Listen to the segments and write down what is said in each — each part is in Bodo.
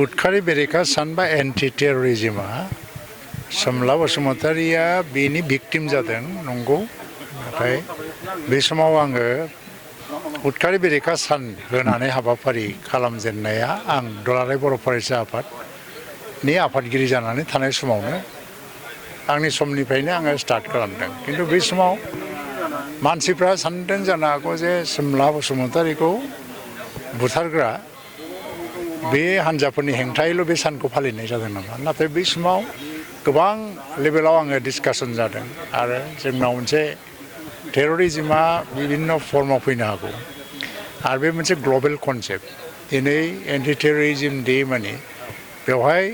उदखारि बेरेखा सान बा एन्टि टेररिज्मआ सोमला बसुमतारिया बेनि भिक्टिम जादों नंगौ नाथाय बे समाव आङो उदखारि बेरेखा सान होनानै हाबाफारि खालामजेननाया आं दुलाराय बर' फरायसा आफादनि आफादगिरि जानानै थानाय समावनो आंनि समनिफ्रायनो आङो स्टार्ट खालामदों खिन्थु बे समाव मानसिफ्रा सानदों जानो हागौ जे सोमला बसुमतारिखौ बुथारग्रा बे हान्जाफोरनि हेंथायैल' बे सानखौ फालिनाय जादों नामा नाथाय बै समाव गोबां लेभेलाव आङो डिसकासन जादों आरो जोंनाव मोनसे टेररिज्मआ बिभिन्न फर्माव फैनो हागौ आरो बे मोनसे ग्लबेल कनसेप्ट दिनै एन्टि टेररिज्म डे माने बेवहाय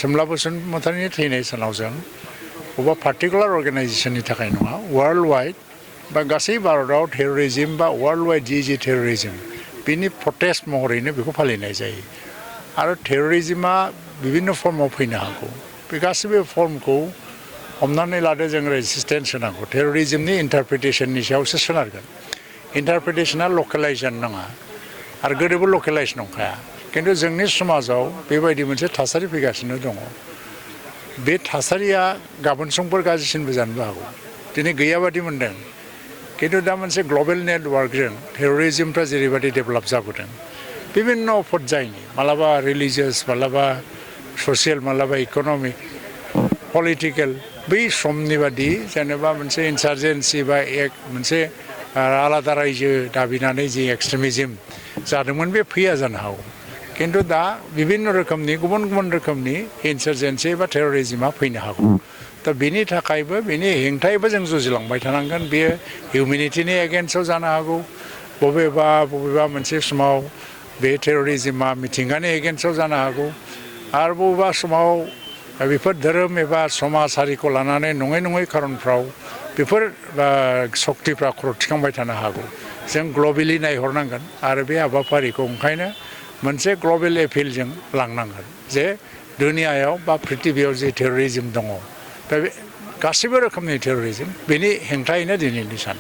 सोमला बसुमतारिनि थैनाय सानाव जों बबेबा पार्टिकुलार अर्गेनाइजेसननि थाखाय नङा वर्ल्ड वाइड बा गासै भारतआव टेररिज्म बा वर्ल्ड वाइड जि टेररिज्म बिनि प्रटेस्ट महरैनो बेखौ फालिनाय जायो आरो टेररिज्मआ बिभिन्न फर्माव फैनो हागौ बे गासैबो फर्मखौ हमनानै लादो जों रेजिस्टेन्स होनांगौ टेररिज्मनि इन्टारप्रिटेसननि सायावसो सोनारगोन इन्टारप्रिटेसना लकेलाइजेसन नङा आरो गोदोबो लकेलाइज नंखाया खिन्थु जोंनि समाजाव बेबायदि मोनसे थासारि फैगासिनो दङ बे थासारिया गाबोन समफोर गाज्रिसिनबो जानोबो हागौ दिनै गैयाबादि मोनदों खिन्थु दा मोनसे ग्लबेल नेटवार्कजों टेररिज्मफ्रा जेरैबायदि डेभेलप जाबोदों बिभिन्न पर्यायनि मालाबा रिलिजियास मालाबा ससियेल मालाबा इक'नमिक पलिटिकेल बै समनि बादि जेनेबा मोनसे इन्सार्जेन्सि बा एक मोनसे आलादा रायजो दाबिनानै जि एक्सट्रिमिज्म जादोंमोन बे फैया जानो हागौ खिन्थु दा बिभिन्न रोखोमनि गुबुन गुबुन रोखोमनि इन्सार्जेन्सि बा टेररिज्मआ फैनो हागौ दा बेनि थाखायबो बेनि हेंथायैबो जों जुजिलांबाय थानांगोन बेयो हिउमेनिटिनि एगेन्स्टआव जानो हागौ बबेबा मोनसे समाव बे टेररिज्मआ मिथिंगानि एगेन्स्टआव जानो हागौ आरो बबेबा समाव बेफोर धोरोम एबा समाज हारिखौ लानानै नङै खारनफ्राव बेफोर सक्तिफ्रा खर' थिखांबाय थानो हागौ जों ग्लबेलि नायहरनांगोन आरो बे हाबाफारिखौ ओंखायनो मोनसे ग्लबेल एपिलजों लांनांगोन जे दुनियायाव बा प्रिथिबियाव जे टेररिज्म दङ दा बे गासैबो रोखोमनि टेररिज्म बेनि हेंथायैनो दिनैनि सान